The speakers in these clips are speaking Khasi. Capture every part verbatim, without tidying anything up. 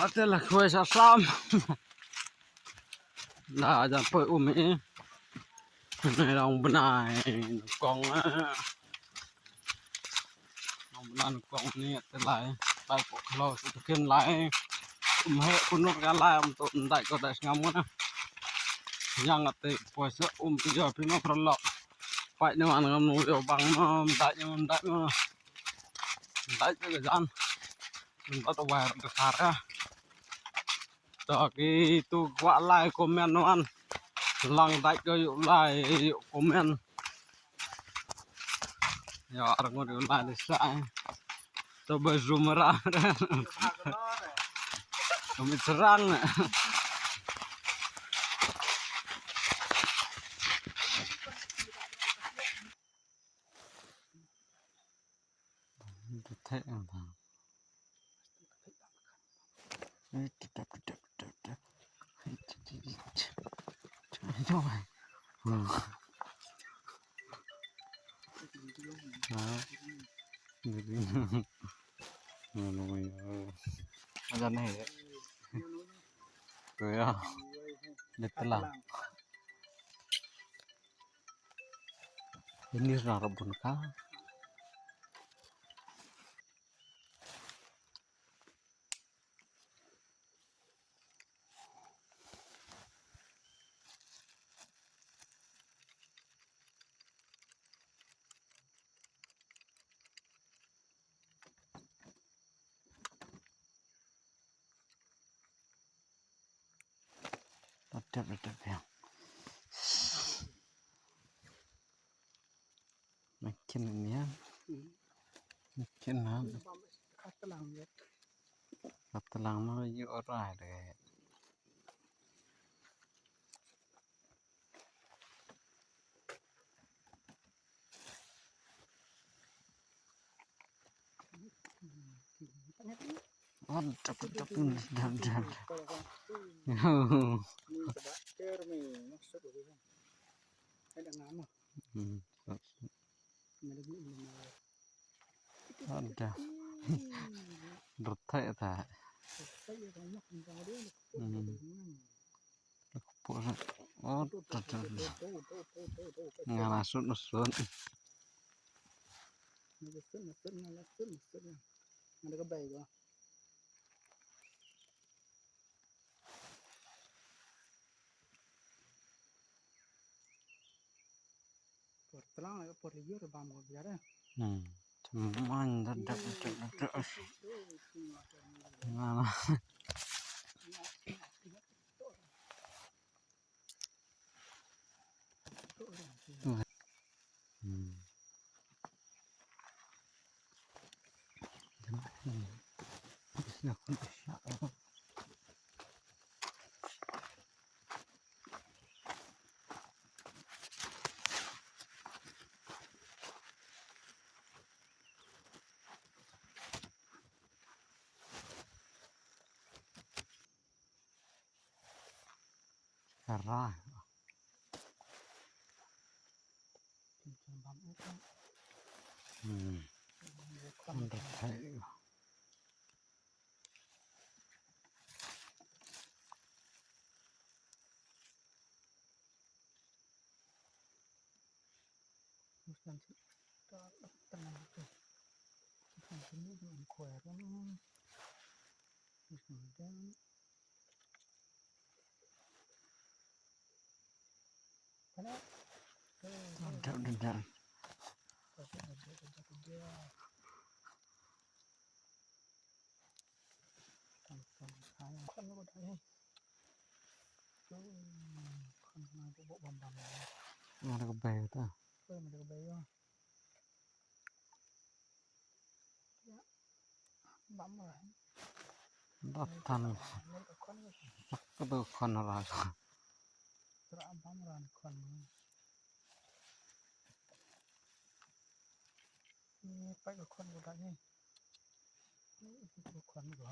Ate la khwai sa sam. Da jan poi um i. Ne dang bnai kong. Nang bnai kong ni ate lai. Lai ko khlo su kin lai. Um he kunur ka lai um to ndai ko dai sngam na. Yang ate poi sa um pi jo pi ma pralok. Pai ne man ngam nu jo bang ma ndai ma ndai ma. Ndai ka jan. Ndai to wai ka sar ka. To ki tu kwah lai comment wan. Lang dait ko ïoh lai ïoh comment. Ïa arngut ïoh lai dei sa. To ba zoom ra. Kami serang. Ajan ne. Ko ya. Letlang. Ini ra bun ka. Dep dep dep ya. Makin ni ya. Makin ha. Katelang ya. Katelang ma yu orai de. Ada. Rthai ta. Hmm. Pura. Oh, ta, ta, ta. Nga na sut, na sut. Por tlang la por liur bam ko biar. Hmm. Cuman da da da da. Mana? Hmm. Kara. Hmm. Kan rthai. Mantap, mantap. Ada ka bai ta. Bai, ada ka bai ya. Ya. Bam lah. Datan. Ada ka khon. Ada ka khon lah. Tra bam lah khon. Ni pai ka khon ko da ni. Ni ka khon ko.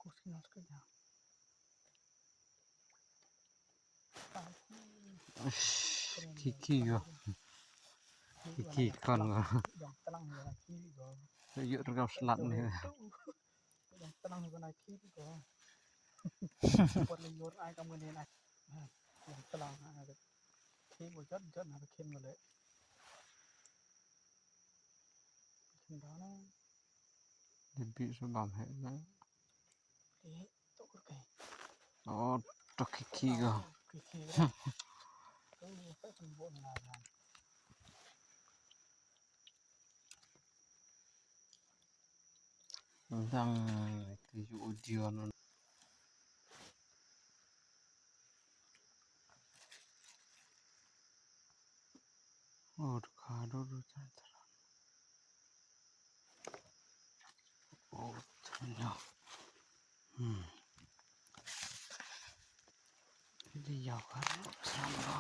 Kus kena sekejap. Khie khie ko. Khie khie khon ko. Ïoh ruh ka slat ne. Dang tnang ko na khie ko. Pat le ïoh ai ka mane na. Dang tnang ha. Khie ko jot jot na khie ko le. Khie da na. Dei bit sa bam heh na. Dei to kur kai. Oh, to khie khie ko. Khie khie. To khie khie bo na na. Dang te ju audio non. Oh, ka do do chan chan. Oh, chan no. Hmm. Di yau ka chan no.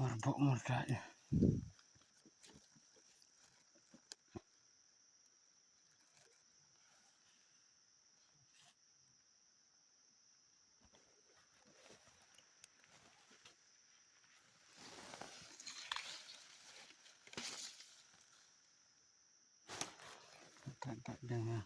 Marbok marbok. Tak tak dang ha.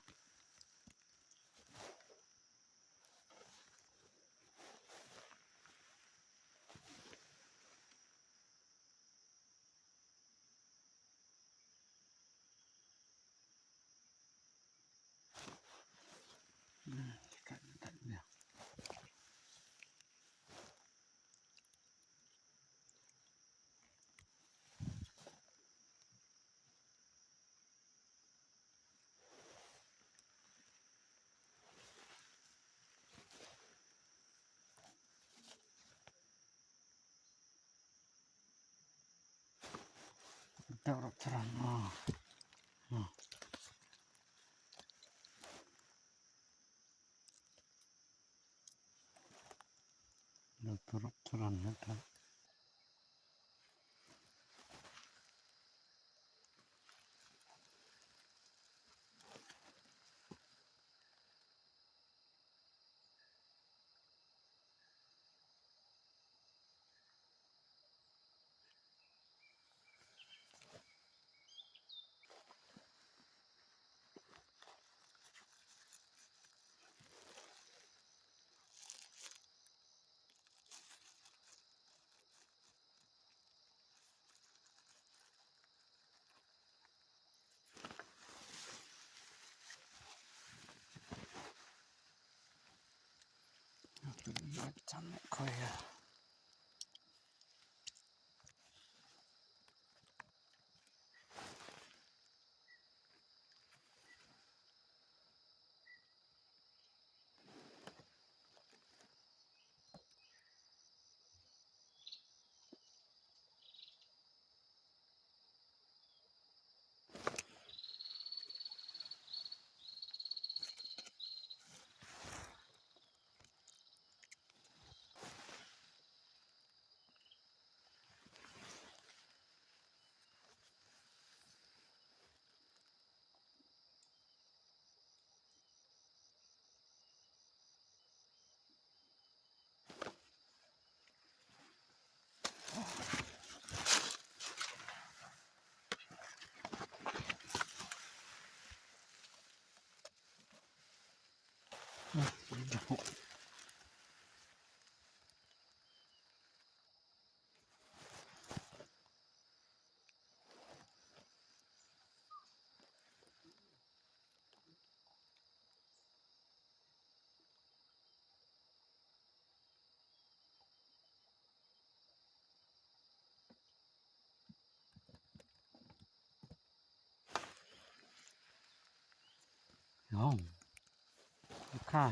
Dawrap charan. Ah. Ah. Dawrap charan, ha, ta. Yong. Kha.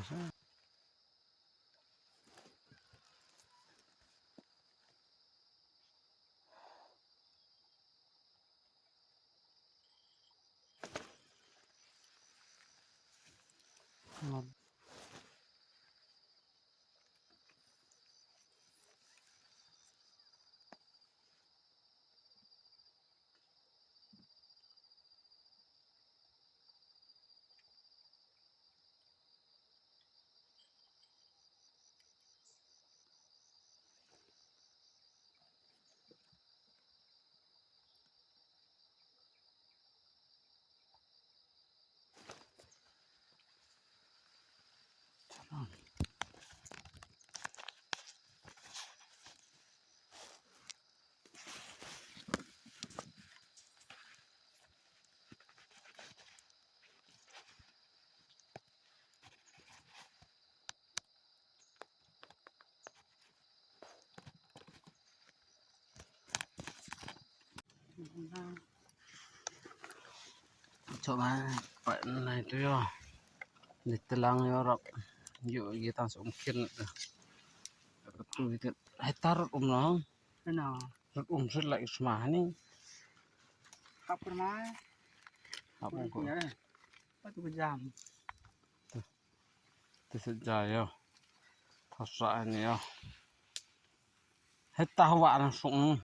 Cho ma, pa nai tu yo. Ni telang yo rap. Yo, ye tang sum kin. Tu itu. Hai tarut um no. Ano? Rut um sut lai sma ni. Hap kurma. Hap um ko. Ya. Patu jam. Ti sut ja yo. Thasa ni yo. Heta wa na sung.